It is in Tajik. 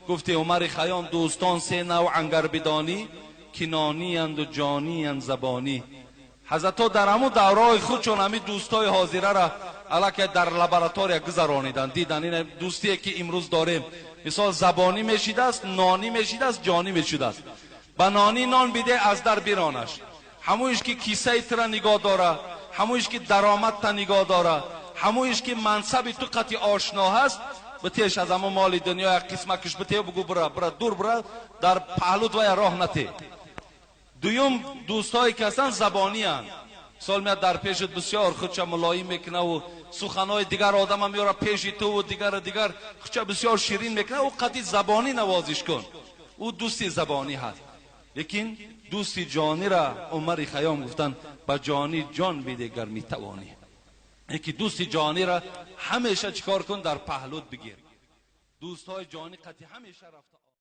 Гуфти Умари Хайём: дӯстон се навъ ангар бидонӣ, ки нонианд ҷонианд, забонӣ. Ҳазратҳо дар ҳамун давраҳои худшон ҳамин дӯстои ҳозирара аллакай дар лаборатория гузарониданд, дидан ин дӯстие, ки имрӯз дорем, мисол, забонӣ мешидааст, нонӣ мешидааст, ҷонӣ мешудааст. Ба нонӣ нон биде, аз дар биронаш. Ҳамоиш ки кисаи тура нигоҳ дора, ҳамоиш ки даромадта нигоҳ дора, ҳамоиш ки мансаби ту қати ошно ҳаст, битеш аз ҳамон моли дунё як қисмакаш бите, бугӯ: «Бира, бира, дур бира, дар паҳлут вая роҳ нате». Дуюм, дӯстҳое ки ҳастанд, забонианд. Мисол, меяд дар пешат, бисёр худша мулоим мекунаву суханҳои дигар одама меёра пеши туву дигару дигар, худша бисёр ширин мекуна. Ӯ қати забонӣ навозиш кун, ӯ дӯсти забонӣ ҳаст. Лекин дӯсти ҷонира Умари Хайём гуфтанд: ба ҷонӣ ҷон биде, гар метавонӣ. Яки дӯсти ҷонира ҳамеша чӣ кор кун? Дар паҳлут бигир. Дӯстҳои ҷонӣ қати ҳамеша рафта.